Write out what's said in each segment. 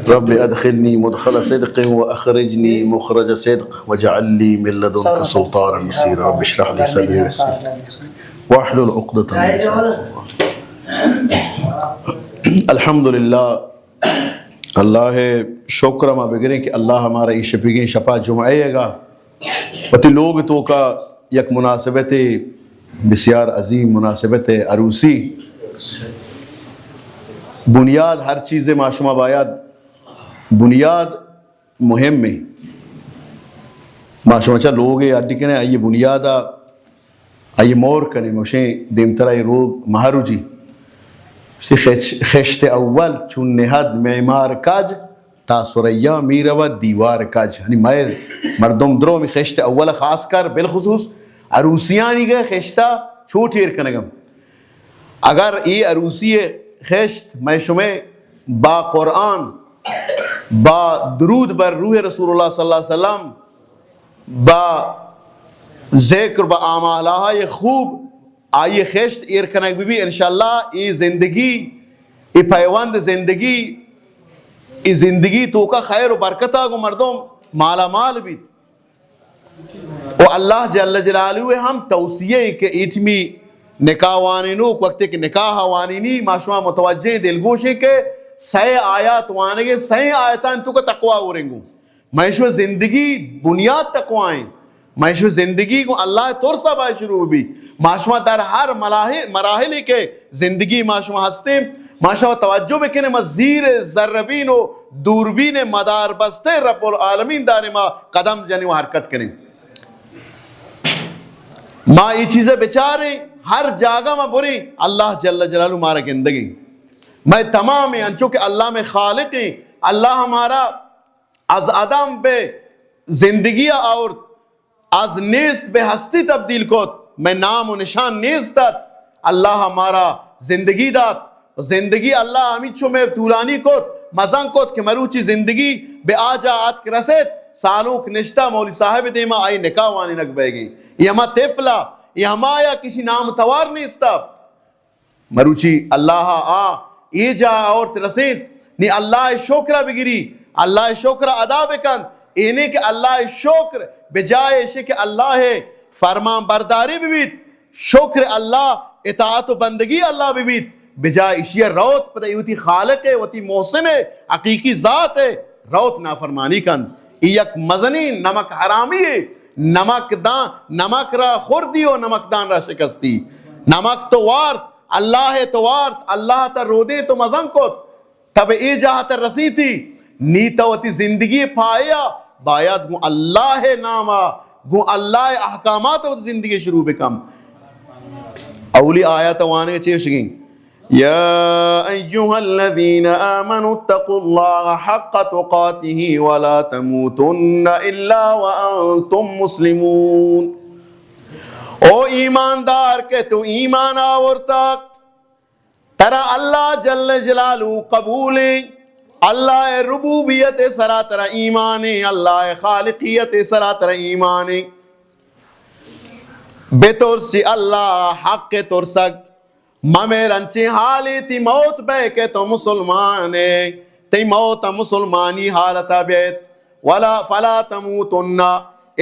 رب أدخلني مدخل صدق وأخرجني مخرج صدق واجعل لي من لدنك سلطانا نصيرا. رب اشرح لي صدري ويسر واحلل عقدة من لساني. الحمدللہ، اللہ ءِ شکر ءَ ما بگریں کہ اللہ مارا اے شپیگیں شپا جمعہ ءَ گا وتی لوگ توکا یک مناسبت بسیار عظیم، مناسبت عروسی. بنیاد ہر چیز، ما شما باید، بنیاد مہم ایں. ما شما چہ لوگ اڈ کنیں، آئی بنیاد ءَ آئی مور کنیں، گوشیں دیمترا اے روگ مہروجی. سی خش-، خشت اول چون نہد معمار کج، تا ثریا می رود دیوار کج. یعنی مئے مردم درو ہمے خشت اول، خاص کر بالخصوص عروسیانی گہ خشتا چوٹ ایر کنگم. اگر اے عروسی خشت مئے شمئے با قرآن، با درود بر روح رسول اللہ صلی اللہ علیہ وسلم، با ذکر، با اعمالہای خوب آئی خشت ایر کنگ بہ بی، انشاءاللہ اے زندگی، اے پیوند زندگی، اے زندگی توکا خیر و برکتا گوں مردم مالا مال بیت. و اللہ جل جلالہ ہم توصیہ ایں کہ ایٹمی نکاح وانینوک وقتے کہ نکاح وانینی، ما شما متوجہ ایں، دلگوش ایں کہ سئے آیات وانگے، سئے آیتان توکا تقوی اورنگو. مئے شمئے زندگی بنیاد تقوی ایں. مئے شمئے زندگی گوں اللہ ءِ ترس ءَ باید شروع بی. ما شما در ہر ملاح-، مراحلے کہ زندگی ما شما ہستیں، ما شما توجہ بکنیں، ما زیر ذربین و دوربین مدار بستہ رب العالمین داریں، ما قدم جنیں و حرکت کنیں. ما اے چیز ءَ بچاریں، ہر جاگہ ما بریں، اللہ جل جلالہ مارا گندگیں. مئے تمامیں، انچو کہ اللہ مئے خالق ایں، اللہ مارا از عدم بہ زندگی ءَ آورت، از نیست بہ ہستی تبدیل کت، مئے نام و نشان نیست ات، اللہ مارا زندگی دات. و زندگی اللہ ہمینچو مئے طولانی کت، مزن کت کہ مروچی زندگی بہ آ جا اتک رست، سالونک نشتہ مولوی صاحب دیما آئی نکاح وانینگ بئیگیں. اے ہما طفلا، اے ہمایا کہ اشی نام توار نیستا. مروچی اللہ ءَ آ اے جاہ ءَ آورت رسینت، نی اللہ ءِ شکر ءَ بگری، اللہ ءِ شکر ءَ ادا بکنت. اے نیں کہ اللہ ءِ شکر بجائے اشی کہ اللہ ءِ فرمان برداری ببیت، شکر اللہ، اطاعت و بندگی اللہ ببیت، بجائے اشی ءَ روت پدا اے وتی خالق ءِ، وتی محسن ءِ، حقیقی ذات ءِ روت نافرمانی کنت. اے یک مزنیں نمک حرامی یے، نمک دان، نمک را خوردی و نمکدان را شکستی. نمک تو وارت، اللہ ءَ تو وارت، اللہ ترا رودینت و مزن کت، تب اے جاہ ترا رسیتی، نی تو وتی زندگی پایہ ءَ باید گوں اللہ ءِ نام ءَ، گوں اللہ ءِ احکامات ءَ وتی زندگی شروع بکن. اولی آیت وانگ چے گوشگیں؟ يا أيها الذين آمنوا اتقوا الله حق تقاته ولا تموتن إلا وأنتم مسلمون. او ایماندار کہ تو ایمان آورتا، ترا اللہ جل جلالہ قبولیں، اللہ ءِ ربوبیت ءِ سرا ترا ایمانیں، اللہ ءِ خالقیت ءِ سرا ترا ایمانیں. بترس چہ اللہ ءَ حق ترسگ، ممر انچیں حالے تئی موت بئے کہ تو مسلمان ئے، تئی موت ءَ مسلمانی حالت ءَ بیت. ولا، فلا تموتن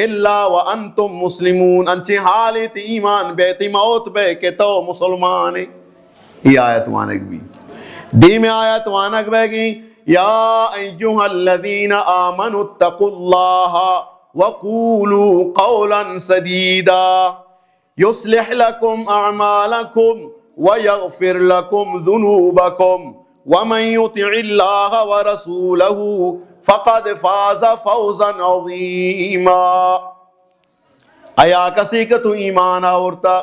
الا وانتم مسلمون، انچیں حالے تئی ایمان بئے، تئی موت بئے کہ تو مسلمان ئے. اے آیت وانگ بی. دیم آیت وانگ بئیگیں، يا أيها الذين آمنوا اتقوا الله وقولوا قولا سديدا. يصلح لكم أعمالكم ويغفر لكم ذنوبكم ومن يطع الله ورسوله فقد فاز فوزا عظيما. ایا کسے کہ تو ایمان آورتا،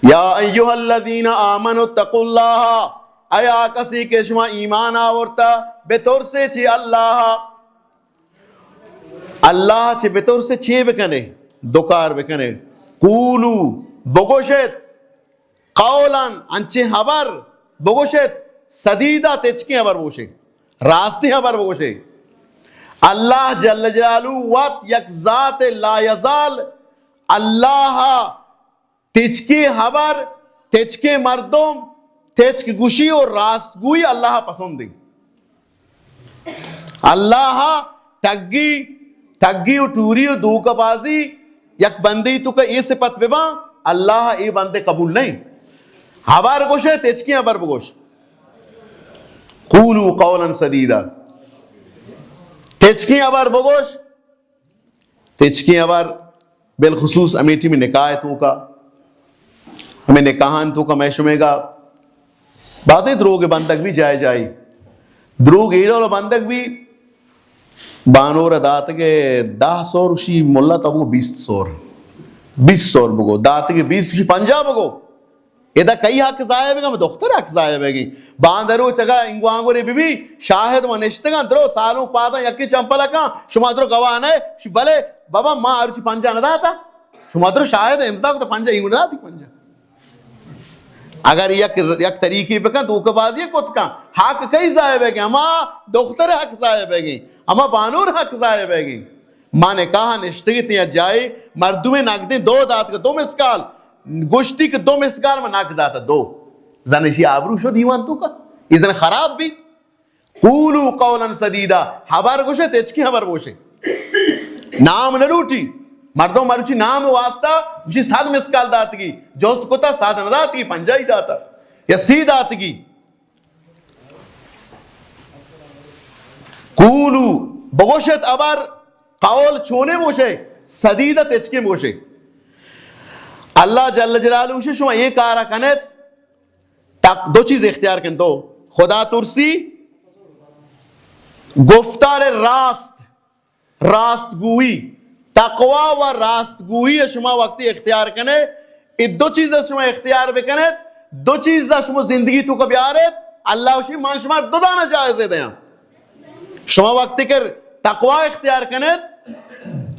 يا أيها الذين آمنوا اتقوا الله، ایا کسے کہ شما ایمان آورتا، بترسے چہ اللہ ءَ. اللہ ءَ چہ بترسے، چے بکنے؟ دو کار بکنے. قولوا، بگوشت، قولا، انچیں ہبر بگوشت، سدیدا، تچکیں ہبر بگوشے، راستیں ہبر بگوشے. اللہ جل جلالہ وت یک ذات لا یزال، اللہ ءَ تچکیں ہبر، تچکیں مردم، تچک گوشی و راست گوئی اللہ ءَ پسند انت. اللہ ءَ ٹگی، ٹگی و ٹوری و دھوکہ بازی یک بندے توکا اے صفت بباں، اللہ ءَ اے بندے قبول نہ ایں۔ ہبر گوش ئے، تچکیں ہبر بگوش۔ قولوا قولا سدیدا۔ تچکیں ہبر بگوش۔ تچکیں ہبر، بالخصوص ہمے ٹیمی نکاح توکا، ہمے نکاحان توکا مئے شمئے گا بازیں دروگ بندگ بی جائے جائے۔ دروگ اے ڈول بندگ بی، بانور داتگے دہ سور، شی ملا تو بگو بیست سور، بیست سور بگو، داتگے بیست، شی پنجاہ بگو۔ ادا کئی حق ضائع بیگا؟ ہمے دختر حق ضائع بیگی۔ باندرو چگا انگوانگورے بی بی، شاہد و نشتگاں، درو سالوں پاداں یکی چمپل کن، شما درو گواہ نہ، شی بلے بابا ما ہرچی پنجاہ نہ داتا، شما درو شاہد امضا کو تو پنجاہ اینگو نہ داتی پنجاہ۔ اگر یک، یک طریقے بکن تو کہ بازی کت کن، حق کئی ضائع بیگی؟ ہما دختر حق ضائع بیگی، ہما بانور حق ضائع بیگی۔ ما نکاح نشتگی تیا جائے، مردمے نقدیں دو دات کہ دو مسکال، گوشتی کہ دو مسکال ما نقد داتا، دو۔ زن اشی آبرو شو دیوان توکا، یہ زن خراب بی۔ قولوا قولا سدیدا، ہبر گوشے، تچکی ہبر گوشے۔ نام نہ لوٹی، مردم مروچی نام واسطہ گوشی صد مسکال داتگی، جست کتا صد نہ داتگی، پنجاہی داتا یا سی داتگی۔ قولوا، بگوشت ابر، قول چونے بگوشے، سدیدا تچکیں بگوشے۔ اللہ جل جلالہ گوشے شما اے کارا کنت، تک دو چیز اختیار کن تو، خدا ترسی، گفتار راست، راست گوئی، تقوا و راست گوئی شما وقتی اختیار کنے، اے دو چیز شما اختیار بکنت، دو چیز شما زندگی توکا بیارت، اللہ وشی من شما دو دانہ جائزے دیاں۔ شما وقتی کہ تقوا اختیار کنت،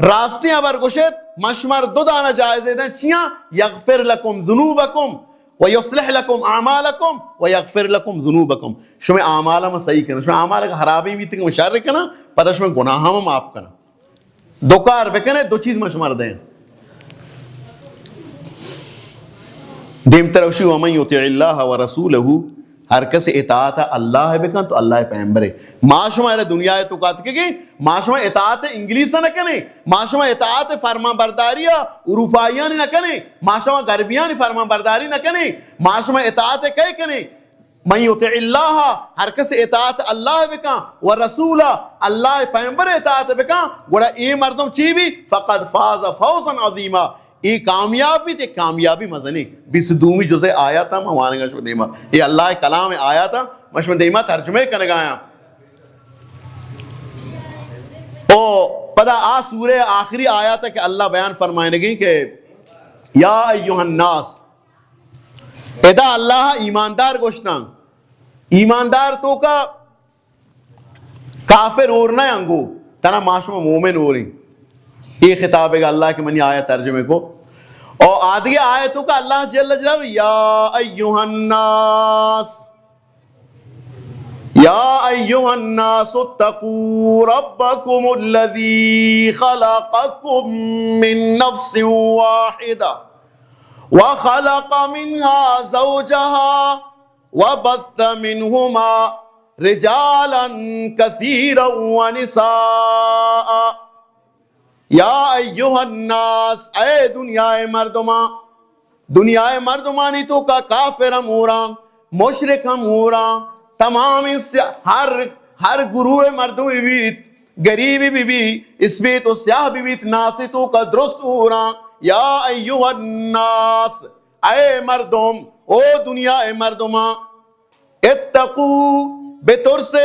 راستی ہبر گوشت، من شما دو دانہ جائزے دیاں۔ چیاں؟ یغفر لکم ذنوبکم و یصلح لکم اعمالکم و یغفر لکم ذنوبکم۔ شما اعمال ما صحیح کنا، شما اعمال اگر خرابی بیت کہ شر کنا، پدا شما گناہ ما معاف کنا۔ دو کار بکنے، دو چیز ما شمار دیں۔ دیم تروشی، ومن یطع اللہ و رسولہ، ہر کس اطاعت اللہ بکن تو اللہ پیغمبرے۔ ما شما ارے دنیا توکا اتکگیں، ما شما اطاعت انگلیس نہ کنیں، ما شما اطاعت فرمان برداری اروپائیانی نہ کنیں، ما شما غربیانی فرمان برداری نہ کنیں، ما شما اطاعت کئے کنیں؟ من یطع اللہ، ہر کس اطاعت اللہ بکن، و رسولہ، اللہ پیغمبر اطاعت بکن، گڑا اے مردم چی بی؟ فقد فاز فوزا عظیما، اے کامیاب بیت، اے کامیابی مزنی۔ بیست دومی جزء آیات ہم وانگا شما دیما، اے اللہ کلام آیات ہم شما دیما ترجمہ کنگایاں۔ او پدا آ سورہ آخری آیات کہ اللہ بیان فرمائنگی کہ یا ایھا الناس، ادا اللہ ایماندار گوشتاں، ایماندار توکا کافر اور نہ انگو، تنا ما شما مومن اوریں۔ اے خطاب ہے اللہ کہ منی آیت ترجمے کو۔ او آدگے آیتوں کا اللہ جل جلالہ، یا ایھا الناس، یا ایھا الناس اتقوا ربکم الذی خلقکم من نفس واحدہ وخلق منها زوجها وبث منهما رجالا كثيرا ونساء۔ یا ایھا الناس، اے دنیا مردمان، دنیا مردمانی توکا کافر ہم ہوراں، مشرک ہم ہوراں، تمام اس ہر، ہر گروہ مردم بیت، غریب بی بی، اسپیت و سیاہ بی بیت، ناس توکا درست ہوراں۔ یا ایھا الناس، اے مردم، او دنیا مردمان، اتقوا، بترست،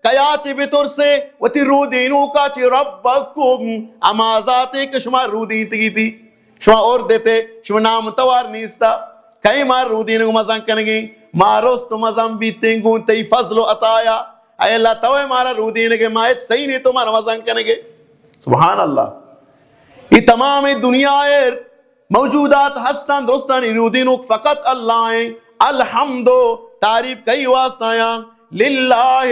کیا چے بترسے؟ وتی رودینوکا چے، ربکم، ہما ذاتے کہ شما رودینتگی تی، شما اور دیتے، شما نام توار نیستا، کئی ما رودینگ مزن کنگی، ما رست مزن بیتیں گوں تئی فضل و عطایا، اے اللہ تو مارا رودینگے، ما ہچ صحیح نہیں تو مارا مزن کنگے۔ سبحان اللہ۔ یہ تمام دنیا موجودات ہستاں، درستانی رودینوک فقط اللہ ہیں۔ الحمد، تعریف کئی واسطہ ہیں؟ للہ،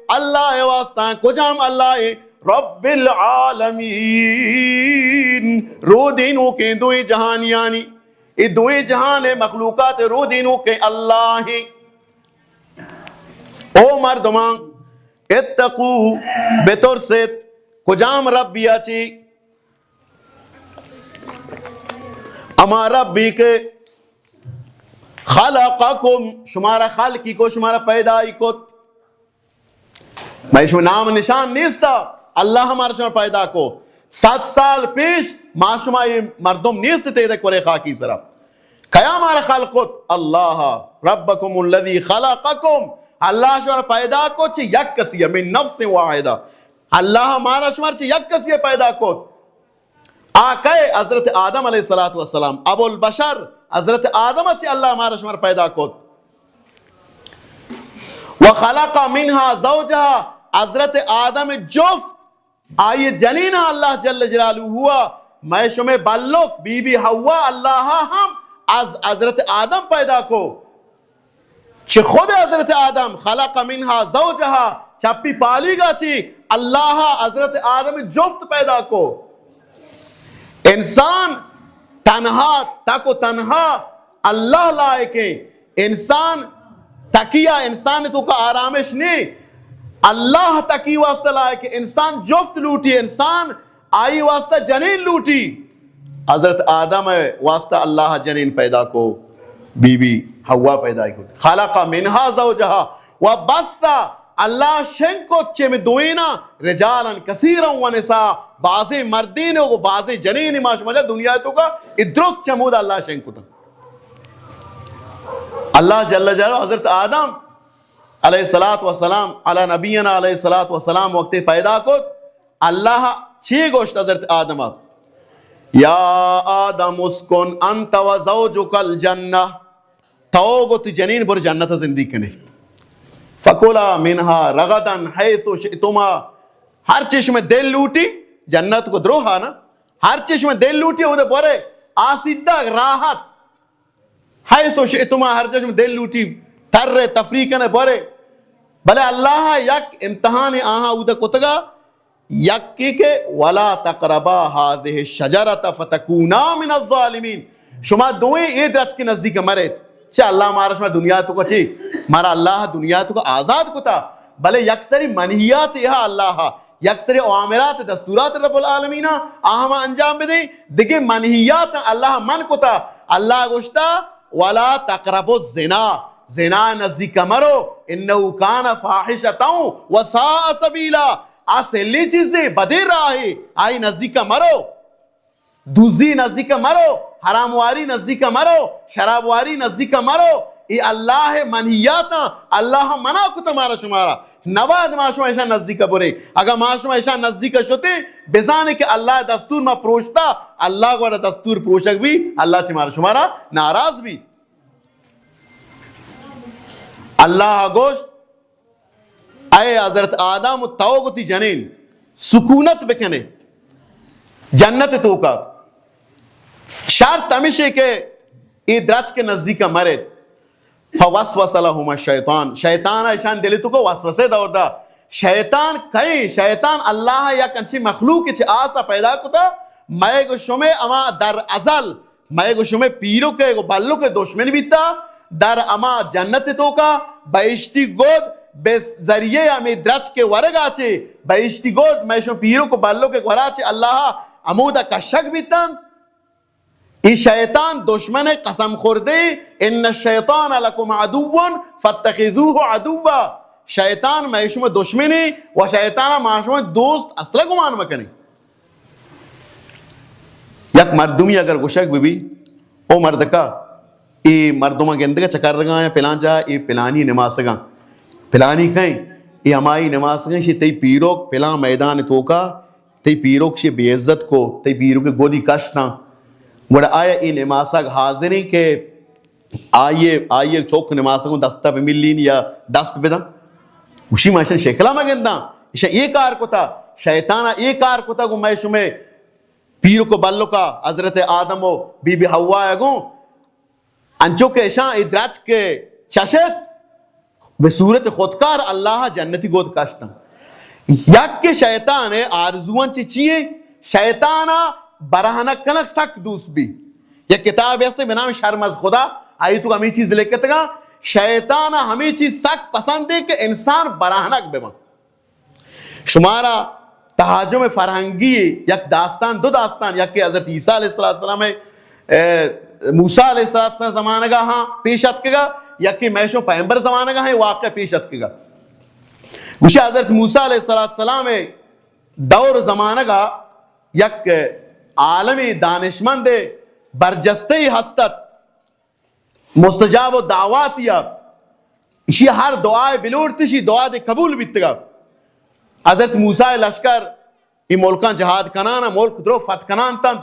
اللہ واسطہ ہیں۔ کجام اللہ ہیں؟ رب العالمین، رودینوکیں دوئیں جہانیانی، اے دوئیں جہان مخلوقات رودینوکیں اللہ ہیں۔ او مردمان، اتقوا، بترسیت۔ کجام ربی ءَ چی؟ ہما ربی کہ خلقکم، شمارا خلقی کو، شمارا پیدائی کت۔ مئے شما نام نشان نیستا، اللہ مارا شما پیدا کو۔ صد سال پیش ما شما یہ مردم نیست تھے دے کرے خاکی سرا۔ کیا مارا خلق کت؟ اللہ، ربکم الذی خلقکم، اللہ شما پیدا کو چہ یک کسی، من نفس واحدہ۔ اللہ مارا شما چہ یک کسی پیدا کت۔ آ کئے؟ حضرت آدم علیہ الصلوۃ والسلام، ابو البشر، حضرت آدم چہ اللہ مارا شما پیدا کت۔ وخلق منها زوجها، حضرت آدم جفت، آئی جنین اللہ جل جلالہ ہوا، مئے شمے بلک بی بی حوا اللہ ہم از حضرت آدم پیدا کو۔ چہ خود حضرت آدم، خلق منها زوجها، چپی پالیگا چی اللہ حضرت آدم جفت پیدا کو۔ انسان تنہا، تک و تنہا اللہ لائق ہیں۔ انسان تکیا، انسان تو کا آرامش نہیں۔ اللہ تکی واسطہ لائق ہے۔ انسان جفت لوٹی، انسان آئی واسطہ جنین لوٹی۔ حضرت آدم ءِ واسطہ اللہ جنین پیدا کو، بی بی حوا پیدا کو۔ خلق منها زوجها وبث، اللہ شنگ کت چہ مئے دوئینا رجالا کثیرا ونساء، بازیں مردین و بازیں جنین ما شما جا دنیا تو کا ادرست چمود اللہ شنگ کت۔ اللہ جل جلالہ حضرت آدم علیہ الصلوۃ والسلام، علی نبینا علیہ الصلوۃ والسلام، وقت پیدا کت، اللہ چی گوشت حضرت آدم ءَ؟ یا آدم اسکن انت و زوجک الجنہ، تو گو تی جنین بر جنت زندگی کنے۔ فکلا منها رغدا حیث شئتما، ہر چی شمے دل لوٹی، جنت کو دروہا نا، ہر چی شمے دل لوٹی، اودے برے آسیدہ راحت، حیث شئتما، ہر جا شمے دل لوٹی، تر تفریح کنے برے۔ بلے اللہ یک امتحان آہاں اودے کتگا، یکی کہ ولا تقربا هذه الشجرة فتکونا من الظالمین، شما دوئیں اے درچک نزدیک مریت۔ چہ اللہ مارا شما دنیا تو کا چی؟ مارا اللہ دنیا تو کا آزاد کتا، بلے یک سری منہیات یہا اللہ، یک سری اوامرات، دستورات رب العالمین آ ہما انجام بدیں، دگہ منہیات اللہ من کتا۔ اللہ گوشتا، ولا تقربوا الزنا، زنا نزدیک مرو، انه کان فاحشة وساء سبیلا، آ سلی چیزے، بدیں راہے، آئی نزدیک مرو۔ دوزی نزدیک مرو، حرام واری نزدیک مرو، شراب واری نزدیک مرو۔ اے اللہ منہیاتاں، اللہ منع کتا مارا شمارا۔ نباید ما شما ایشان نزدیک بریں۔ اگاں ما شما ایشان نزدیک شتیں، بزانے کہ اللہ دستور ما پروشتا، اللہ گوڑا دستور پروشگ بی، اللہ چہ مارا شمارا ناراض بی۔ اللہ گوشت، اے حضرت آدم، تو گو تی جنین سکونت بکنے جنت توکا۔ شرط ہمیشے کہ اے درچک نزدیک مریت۔ فوسوس لهما الشیطان، شیطان ایشان دل توکا وسوسے دور دا۔ شیطان کئے؟ شیطان اللہ یک انچیں مخلوق چہ آسا پیدا کتا، مئے گو شمے اما در ازل مئے گو شمے پیرک ء گو بلک ء دشمن بیتا، در ہما جنت توکا بہشتی گد بہ ذریعہ ہمے درچک ورگا چے، بہشتی گد مئے شمے پیرک و بلک ء گورا چے اللہ ہمودا کشگ بیتن۔ ای شیطان دشمن قسم خوردے، ان الشیطان لکم عدو فاتخذوه عدوا۔ شیطان مئے شمے دشمنے و شیطانا ما شمے دوست اصلا گمان مکنیں۔ یک مردمی اگر گوشگ بہ بی، او مردکا، اے مردماں گندگا چکرگاں یا پلان جاہ، اے پلانی نماسگاں، پلانی کئیں، اے ہمائی نماسگاں، شی تئی پیروک پلان میدان توکا، تئی پیروک شی بے عزت کو، تئی پیروک گودی کشتاں، گڑا آیا اے نماسگ حاضریں کہ آئی ء، آئی ء چک نماسگوں دست ء بہ ملین یا دست بدن؟ گوشی ما ایشان شکل ء مہ گنداں، ایشاں اے کار کتا، شیطان ء اے کار کتا، گوں مئے شمے پیرک و بلک ء حضرت آدم و بی بی حوا ء گوں، انچو کہ ایشاں اے درچک ء چشت، بہ صورت خودکار اللہ ء جنتی گود کشتن۔ یک کہ شیطان ء آرزوان چہ چی ایں؟ شیطان ء برہنگ کنگ سک دوست بی۔ یک کتابے است بہ نام شرم از خدا، آئی تو ہمے چیز لکھتگاں، شیطان ء ہمے چیز سک پسند ایں کہ انسان برہنگ بہ بنت۔ شمارا تہاجم فرہنگی یک داستان، دو داستان، یکے حضرت عیسیٰ علیہ السلام، اے، موسیٰ علیہ السلام زمانگا ہاں پیش اتکگا، یکے میشو پیغمبر زمانگا ہاں واقعہ پیش اتکگا۔ گوشی حضرت موسیٰ علیہ السلام دور زمانگا یک عالم دانشمند برجستے ہستت، مستجاب و دعواتی ات۔ اشی ہر دعائے بلوڑت، اشی دعا دے قبول بیتگا۔ حضرت موسیٰ لشکر ای ملکاں جہاد کنان، ملک درو فتح کنان تنت۔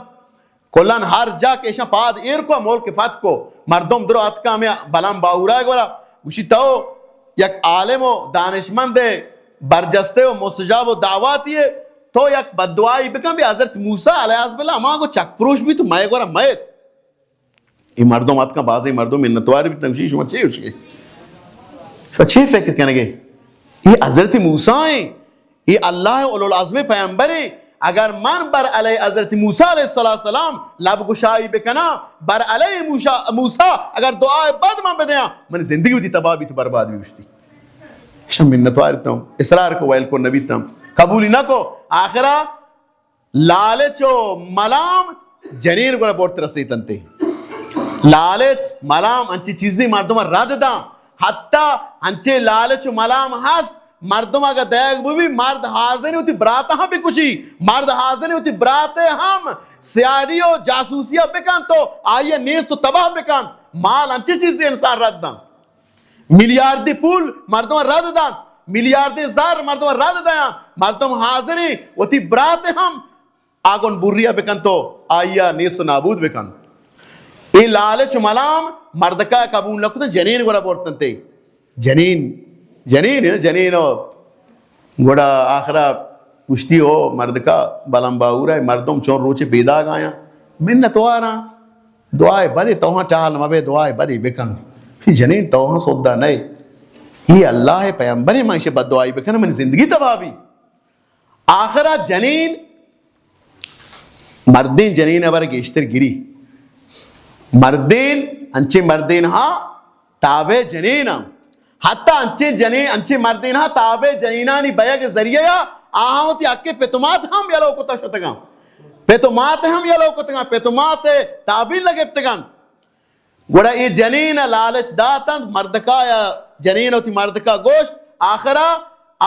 کلن ہر جا کہ ایشاں پاد ایر کو، ملک فتح کو۔ مردم درو اتکا ہمیں بلان باورا گورا۔ گوشی تو یک عالم و دانشمند برجستے و مستجاب و دعواتی ہے، تو یک بددعائی بکن بی حضرت موسیٰ علیہ السلام ہما کو چک پروش بی تو مئے گورا مئیت۔ اے مردم اتکاں، بازیں مردم منتوار بیتاں، گوشی، شما چے گوشگے؟ شما چے فکر کنگے؟ اے حضرت موسیٰ ہیں، اے اللہ اولو العزم پیغمبر ہیں۔ اگر من بر علیہ حضرت موسیٰ علیہ السلام لب گشائی بکناں، بر علیہ موسیٰ، موسیٰ اگر دعائے بد من بدیاں، من زندگی وتی تباہ بیت و برباد بی گوشتی۔ شما منتوار بیتاں، اصرار کو، ویل کو نبیتاں، قبولی نہ کو۔ آخرا لالچ و ملام جنین گورا برت رسیتنتے۔ لالچ، ملام، انچی چیزیں مردم رد داں۔ حتی انچے لالچ و ملام ہست، مردم اگا دئیگ ببی، مرد حاضر وتی برات ہم بکشی، مرد حاضر وتی برات ہم سیاہی و جاسوسی بکن تو آئی نیست و تباہ بکن۔ مال انچی چیزیں انسان رد داں۔ میلیاردی پول مردم رد دنت، میلیاردی زر مردم رد دیاں، مردم حاضریں وتی برات ہم آگن بوریا بکنت و آئیا نیست و نابود بکنت۔ اے لالچ و ملام مردکا قبول نکتن، جنین گورا برتنتے۔ جنین، جنین، جنین و گڑا آخرا گوشتی، او مردکا بلم باورا، مردم چون روچے پیداگ آیاں، منتواراں، دعائے بدے توہاں ٹال مبے، دعائے بدے بکن۔ جنین توہاں سودا نئے۔ اے اللہ پیغمبرے، من ایشی بددعائی بکناں، منی زندگی تباہ بی۔ آخرا جنین، مردین جنین بر گیشتر گری۔ مردین، انچیں مردین ہا تابع جنین ہم۔ حتی انچیں جنین، انچیں مردین ہا تابع جنینانی بیگ ذریعہ یا آہاں وتی حق پت و مات ہم یلو کتا شتگاں۔ پت و مات ہم یلو کتگاں، پت و مات تابین نہ گپتگاں۔ گڑا اے جنین ء لالچ دات انت مردکا، یا جنین وتی مردکا گوشت، آخرا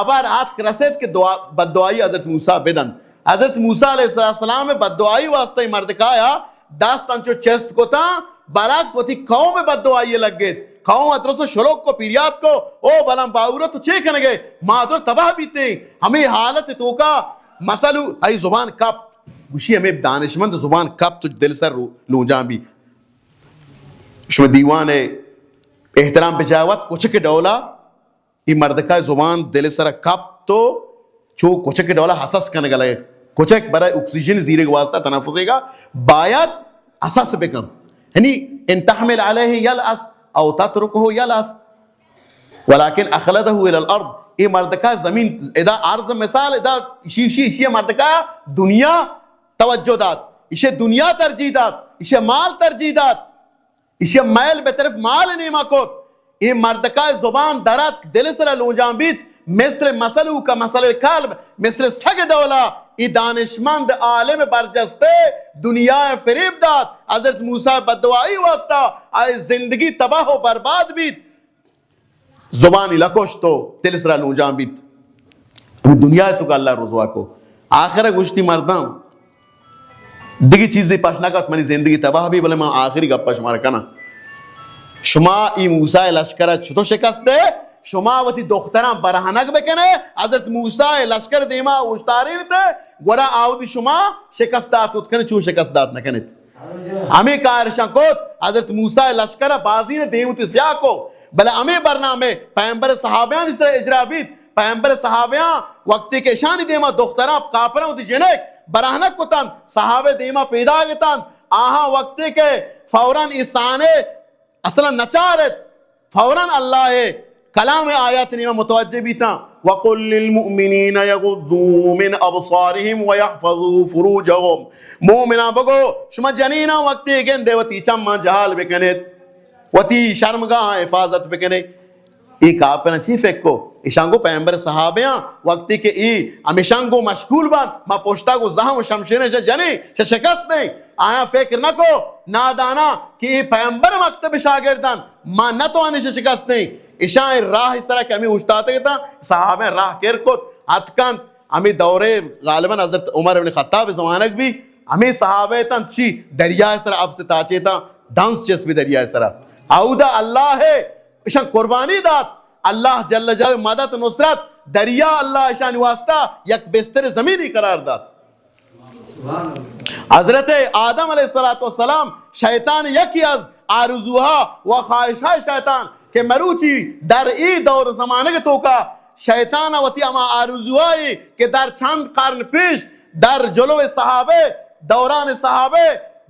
ہبر آتک رسیت کہ دعا، بددعائی حضرت موسیٰ بدنت۔ حضرت موسیٰ علیہ السلام بددعائی واسطہ اے مردکایا دست انچو چست کتاں، برعکس وتی قوم بددعائی لگیت۔ قوم ء درست شلوک کو، پیریات کو، او بلان باورت تو چے کنگے؟ ما در تباہ بیتیں۔ ہمے حالت توکا مسلو ای زبان کپ، گوشی ہمے دانشمند زبان کپ تو دل سر رو-، لونجان بی۔ شما دیوان ء احترام بجا وت کچک ڈولا، ای مردکا زبان دل سر کپ تو چو کچک ڈولا حسس کنگ لگے۔ کچک برای اکسیژن زیرگ واسطہ تنفسے گا باید حسس بکن۔ یعنی ان تحمل علیہ یلحظ او تترکہ یلحظ ولکن اخلده الی الارض۔ ای مردکا زمین ادا ارض مثال ادا شی، شی، شی مردکا دنیا توجہ دات، ایشی دنیا ترجیح دات، ایشی مال ترجیح دات، ایشی میل بہ طرف مال نیما کت۔ اے مردکا زبان درات دل سرا لونجان بیت، مثل مثلہ کا مثل الکلب، مثل سگ ڈولا۔ اے دانشمند عالم برجستے دنیا فریب دات، حضرت موسیٰ بددعائی واسطہ آئے زندگی تباہ و برباد بیت۔ زبانی لکشت و دل سرا لونجان بیت۔ ہمے دنیا تو کا اللہ رسوا کو۔ آخر گوشتی مردم دگہ چیزے پش نہ کت، منی زندگی تباہ بی، بلے من آخری گپ شمارا کناں۔ شما ای موسیٰ لشکر چتو شکست دے؟ شما وتی دختراں برہنگ بکنے، حضرت موسیٰ لشکر دیما اوشتارینتے، گڑا آودی شما شکست دات کنے، چون شکست دات نہ کنیت۔ ہمے کارشاں کت، حضرت موسیٰ لشکر ء بازین دیم وتی سیاہ کو، بلے ہمے برنامہ پیمبر صحابیانی سر اجرا بیت۔ پیمبر صحابیاں وقتی کہ اشانی دیما دختراں کافراں وتی جنک برہنک کتنت، صحابہ دیما پیداگ اتنت، آہاں وقتی کہ فوراً ای سانے اصلاً نچارت، فوراً اللہ ء کلام ء آیات نیمہ متوجہ بیتاں، وقل للمؤمنین یغضوا من ابصارهم ویحفظوا فروجهم۔ مومناں بگو، شما جنیناں وقتی گندے وتی چماں جہال بکنیت، وتی شرمگاہاں حفاظت بکنیت۔ اے کافراں چی فکر کو؟ ایشاں گو پیغمبر صحابیاں وقتی کہ اے ہمیشاں گو مشغول بنت، ما پشتا گو زہم و شمشیریں شہ جنیں، شہ شکست دیں۔ آیاں فکر نہ کو، ناداناں، کہ اے پیغمبر مکتب شاگرداں، ما نہ توانیں شہ شکست دیں۔ ایشاں اے راہ سرا کہ ہمیں اوشتاتگ اتاں، صحابہ راہ کر کت، اتکنت۔ ہمیں دورے غالباً حضرت عمر ابن خطاب زمانگ بی، ہمیں صحابہ اتاں چی دریا سرا اب سے تاچے تاں، دنس چس بی دریا سرا۔ اودا اللہ ہے، اشان قربانی دات۔ اللہ جل جلالہ مدد نصرت، دریا اللہ اشانی واسطہ یک بستر زمینی قرار دات۔ حضرت آدم علیہ الصلوۃ والسلام، شیطان یکی از آرزوها و خواہش‌های شیطان کہ مروچی در ای دور زمانگ توکا شیطان وتی ہما آرزوهایی کہ در چند قرن پیش در جلو صحابہ، دوران صحابہ،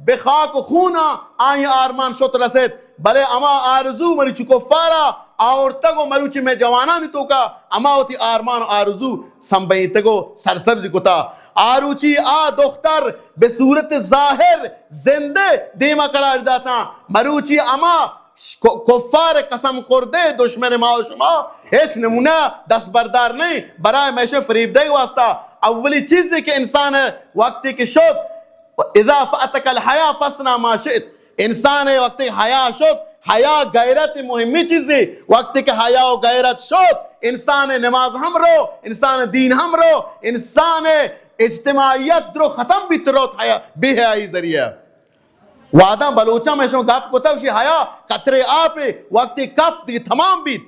بہ خاک و خون آئی آرمان شت رست، بلے ہما آرزو مروچی کفارا آورتگ و مروچی مئے جوانانی توکا ہما وتی آرمان و آرزو سمبھینتگ و سرسبز کتا۔ آروچی آ دختر بہ صورت ظاہر زندہ دیما قرار داتاں، مروچی ہما ش-، ک-، کفار قسم خوردہ دشمن ما و شما ہچ نمونہ دست بردار نہیں برای مئے شمئے فریب دئیگ واسطہ۔ اولی چیزی کہ انسان وقتی کہ شد، اذا فاتک الحیا فاصنع ما شئت، انسان وقتی حیا شد، حیا غیرت مہمی چیزی، وقتی کہ حیا و غیرت شد، انسان نماز ہم رو، انسان دین ہم رو، انسان اجتماعیت درو ختم بیت روت حیا، بے حیائی ذریعہ۔ وہداں بلوچاں مئے شمئے گپ کتگ، شی حیا قطرے آپے، وقتی کپت دیگہ تمام بیت۔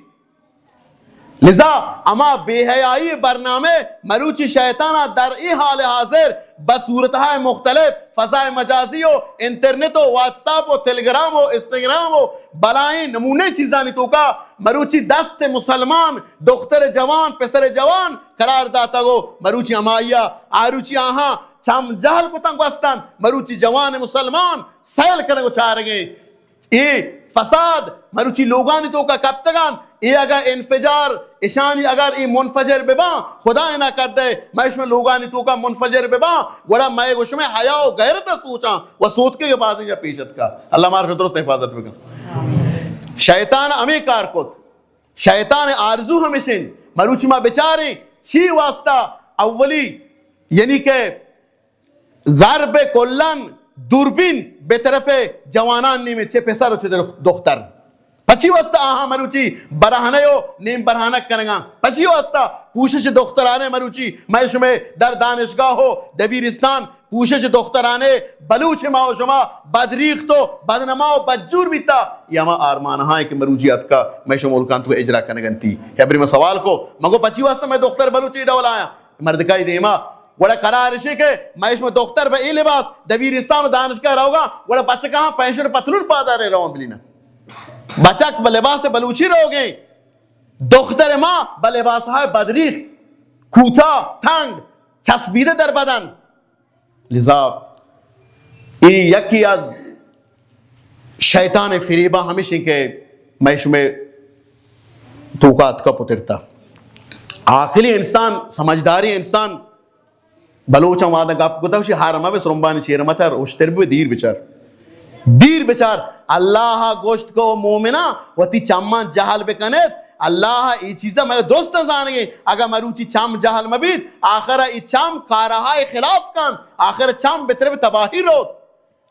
لذا ہما بے حیائی برنامہ مروچی شیطانا در ای حال حاضر بہ صورت‌های مختلف فضای مجازی و انترنت و واتساپ و تلگرام و انستگرام و بلائیں نمونہ چیزانی توکا مروچی دست مسلمان دختر جوان، پسر جوان قرار داتگ و مروچی ہمائیا آروچی آہاں چم جہل کتن گوستن، مروچی جوان مسلمان سیل کنگ و چارگیں۔ اے فساد مروچی لوگانی توکا کپتگان، اے اگر انفجار اشانی اگر اے منفجر بباں، خدا نہ کردہ، مئے شمئے لوگانی توکا منفجر بباں، گڑا مئے گو شمئے حیا و غیرت سوچاں و سوتکے کہ بازیں جا پیش اتکا۔ اللہ مارا درست حفاظت بکن۔ شیطان ہمیں کار کت۔ شیطان آرزو ہمیشن۔ مروچی ما بچاریں چی واسطہ اولی، یعنی کہ غرب کلن دوربین بہ طرف جوانان نیمے، چہ پسر و چہ دختر۔ پچی واسطہ آہاں مروچی برہنہ و نیم برہنہ کنگاں؟ پچی واسطہ پوشش دخترانے مروچی مئے شمئے در دانشگاہ و دبیرستان پوشش دخترانے بلوچ ما و شما بدریخت و بدنما و بدجور بیتا؟ یہ ہما آرمان ہاں کہ مروچی اتکا مئے شمئے ملکان تو اجرا کنگنتی۔ ہبری میں سوال کو، مگو پچی واسطہ مئے دختر بلوچی ڈول آیا؟ مردکائی دیما۔ گڑا قرار اشی کہ مئے شمئے دختر بہ اے لباس دبیرستان و دانشگاہ روگا، گڑا بچکاں پینشن پتلون پادارے روان بلینا۔ بچک بہ لباس بلوچی روگیں، دختر ما بہ لباس‌های بدریخت، کوتاہ، تنگ، چسبیدہ در بدن۔ لذا اے یکی از شیطان فریباں ہمیش انت کہ مئے شمئے توکا اتکا پترتا۔ عاقلی انسان، سمجھداری انسان، بلوچاں وہداں گپ کتگ، شی ہر مہ بے سرمبانی چیر مچار، اشتر بے دیر بچار۔ دیر بچار۔ اللہ گوشت کہ او مومنا وتی چماں جہل بکنیت۔ اللہ ای چیزا مئے درست زانگے۔ اگا مروچی چم جہل مبیت، آخر ای چم کارہائے خلاف کن، آخر چم بہ طرف تباہی روت۔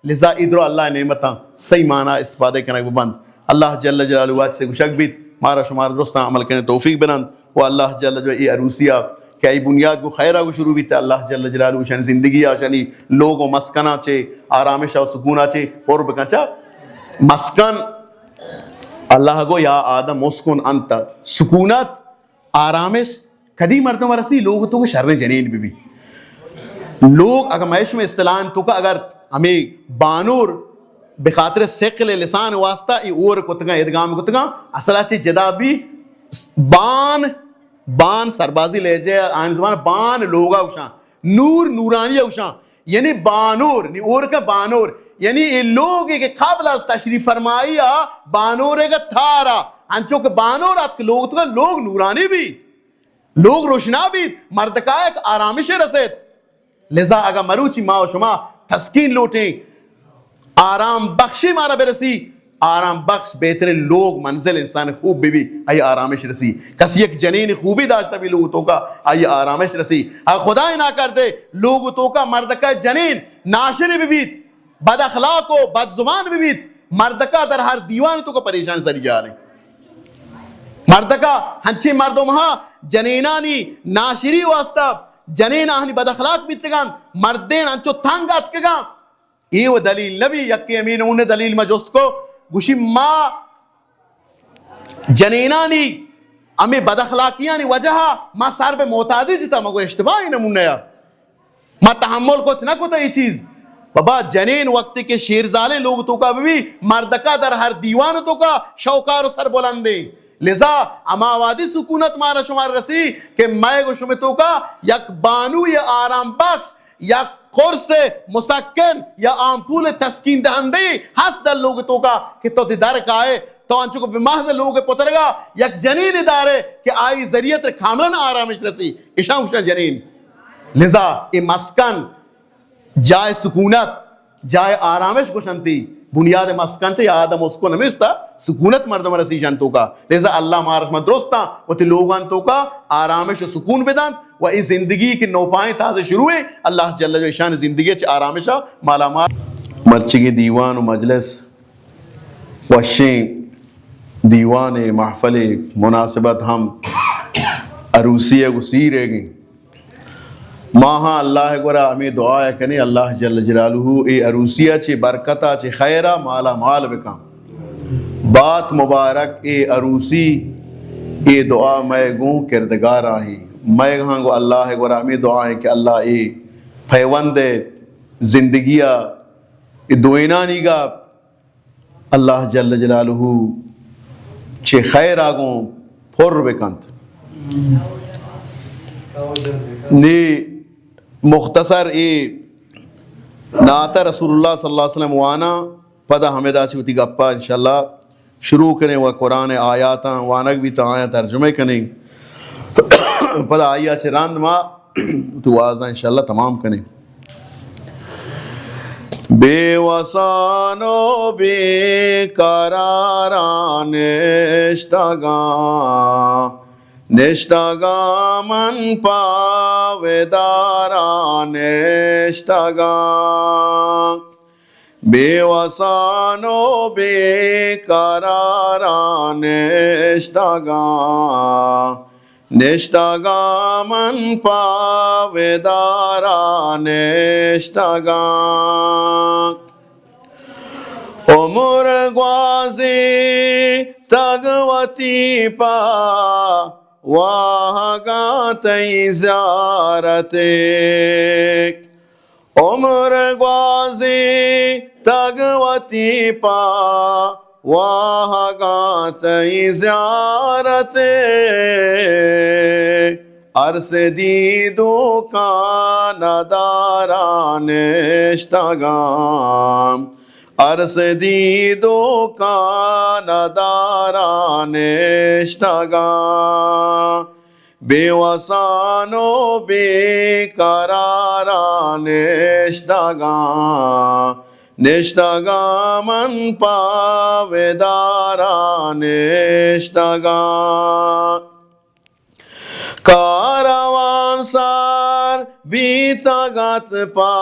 لذا ای درو اللہ نعمتاں صحیح معنی استفادہ کنگ ببند۔ اللہ جل جلالہ واجہ سے گشگ بیت، مارا شمار درستاں عمل کنے توفیق بنند۔ و اللہ جل جلالہ ای عروسیا کہ ای بنیاد گو خیرا گو شروع بیت، اللہ جل جلالہ شان زندگی آ، شانی لوگ و مسکنا چے آرامش و سکونا چے پر بکن۔ چا مسکن، اللہ گو یا آدم اسکن انت، سکونت، آرامش کدی مردم رسی؟ لوگ تو شریں جنین بی بی۔ لوگ اگر مئے شمئے اصطلاح تو کا اگر ہمیں بانور بخاطر ثقل لسان واسطہ ای اور کتگاں، ادغام کتگاں، اصلا چے جدا بی۔ بان، بان سربازی لہجہ آن زبان، بان لوگا گوشاں، نور نورانی گوشاں، یعنی بانور، نی اور کا بانور، یعنی اے لوگ کہ قبل از تشریف فرمائی آ بانور کا تھارا، انچو کہ بانور اتک لوگ تو لوگ نورانی بی، لوگ روشنا بیت، مردکا یک آرامش رسیت۔ لذا اگا مروچی ما و شما تسکین لوٹیں، آرام بخشی مارا برسی، آرام بخش بہترین لوگ منزل انسان خوب بہ بی، آئی آرامش رسی۔ کسی یک جنین خوبی داشتہ بی لوگ توکا، آئی آرامش رسی۔ آ خدای ناکردہ لوگ توکا مردکا جنین ناشری بہ بیت، بد اخلاق و بد زبان بہ بیت، مردکا در ہر دیوان توکا پریشان سری جالیں۔ مردکا ہنچیں مردم ہا جنینانی ناشری واسطہ جنین آہنی بد اخلاق بیتگان، مردین انچو تنگ اتکگان۔ اے و دلیل نبی، یکے ہمے نمونہ دلیل ما جست کو، گوشی ما جنینانی ہمے بد اخلاقیانی وجہ ما سر بہ معتادی جتا، مگو اشتباہی نمونہ یا۔ ما تحمل کت نہ کت اے چیز۔ بابا جنین وقتی کہ شیرزالیں لوگ توکا بہ بی، مردکا در ہر دیوان توکا شوکار و سربلندیں۔ لذا ہما وہدی سکونت مارا شمار رسی کہ مئے گو شمے توکا یک بانوی آرام بخش، یک قرص مسکن یا آمپول تسکین دہندے ہست در لوگ توکا کہ تو تی در کائے، تو انچو کہ بہ محض لوگ پترگا یک جنین دارے کہ آئی ذریعہ تر کاملاً آرامش رسی، اشان گوشن جنین۔ لذا اے مسکن جائے سکونت، جائے آرامش گوشنتی، بنیاد مسکن چہ آدم اسکن ہمیشتا سکونت مردم رسی جن توکا۔ لذا اللہ مارا شما درستاں وتی لوگان توکا آرامش و سکون بدنت و اے زندگی کہ نوپائیں تازہ شروع ایں، اللہ جل جلالہ اشان زندگی چہ آرامشا مالا مال۔ مرچگی دیوان و مجلس وشیں دیوانے، محفلے، مناسبت ہم عروسی ء گوں سیر ء گیں۔ ما ہاں اللہ ء گورا ہمے دعا ء کنیں، اللہ جل جلالہ اے عروسی ء چہ برکت ء چہ خیر ء مالا مال بکن۔ بات مبارک اے عروسی، اے دعا مئے گوں کردگار ء ایں۔ مئے ہاں گوں اللہ ء گورا ہمے دعا ایں کہ اللہ اے پیوند ء زندگی ء اے دوئینانی گا اللہ جل جلالہ چہ خیر آگوں پر بکنت۔ نی مختصر اے نعت رسول اللہ صلی اللہ علیہ وسلم وانا، پدا ہمدا چہ وتی گپا انشاءاللہ شروع کنیں و قرآن آیاتاں وانگ بیت آیاں ترجمہ کنیں۔ پدا آیا چہ رند ما تو وازاں انشاءاللہ تمام کنیں۔ بے وسان و بے قراران نشتگاں، نشتگاں من پہ وداران نشتگاں۔ بے وسان و بے قراران نشتگاں، نشتگاں من پہ ودارا نشتگاں۔ عمر گوازینتگ وتی پہ واہگاں تئی زیارتے۔ عمر گوازینتگ وتی پہ واہگاں تئی زیارتے۔ ارس دیدوکاں ندارا نشتگاں، ارس دیدوکاں ندارا نشتگاں۔ بے وسان و بے قرارا نشتگاں، نشتگاں من پہ ودارا نشتگاں۔ کاروان سر بیتگ ات پہ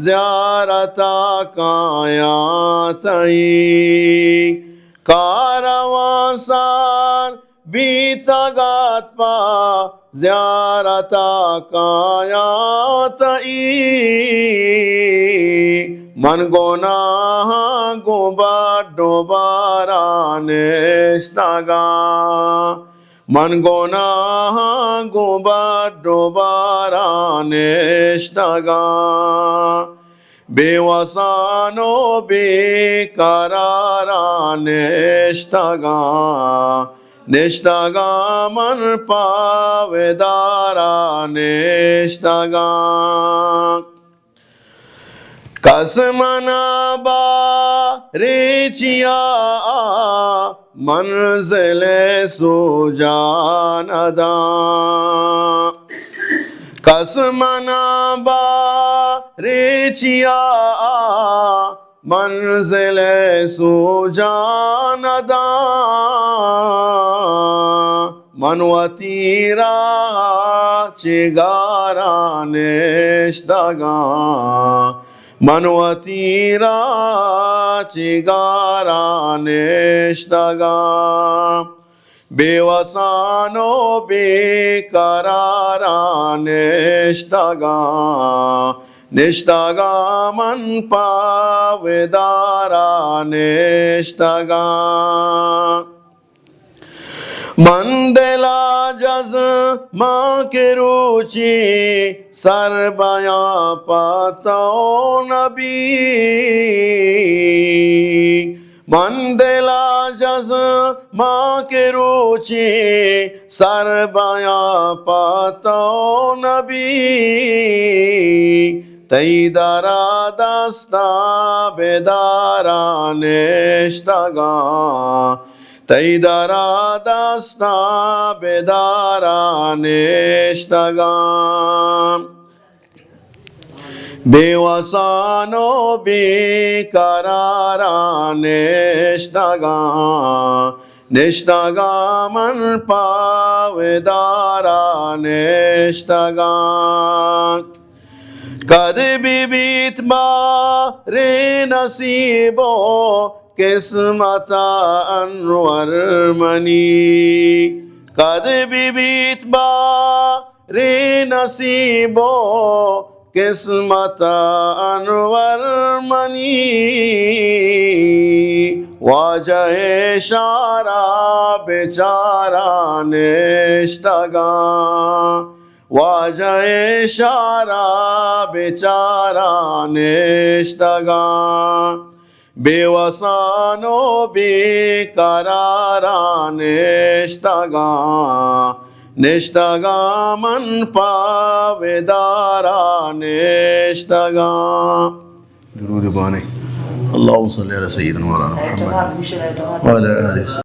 زیارتا کایاں تئی۔ کاروان سر بیتگ ات پہ زیارتا کایاں تئی۔ من گناہاں گوں بڈ و بارا نشتگاں۔ من گناہاں گوں بڈ و بارا نشتگاں۔ بے وسان و بے قرارا نشتگاں، نشتگاں من پہ ودارا نشتگاں۔ کس منا باریں چیا آ منزل سوجا نداں۔ کس منا باریں چیا آ منزل سوجان داں، من وتی راہ چہ گاراں نشتگاں، من وتی راہ چہ گاراں نشتگاں۔ بے وسان و بے قراران نشتگاں، نشتگاں من پہ ودارا نشتگاں۔ من دلا جزماں کہ روچی سر بیاں پہ تو نبی۔ من دلا جزماں کہ روچی سر بیاں پہ تو نبی، تئی درا دستاں بدارا نشتگاں، تئی درا دستاں بدارا نشتگاں۔ بے وسان و بے قرارا نشتگاں، نشتگاں من پہ ودارا نشتگاں۔ کد بہ بیت باریں نصیب و قسمت انور منی، کد بہ بیت با رے نصیب و قسمت انور منی، واجہ شارا بچارا نشتگاں، واجہ شارا بچارا نشتگاں۔ بے وسان و بے قرارا نشتگاں، نشتگاں من پہ ودارا نشتگاں۔ درود بانی۔ اللهم صل علی سیدنا مولانا محمد وعلی آلہ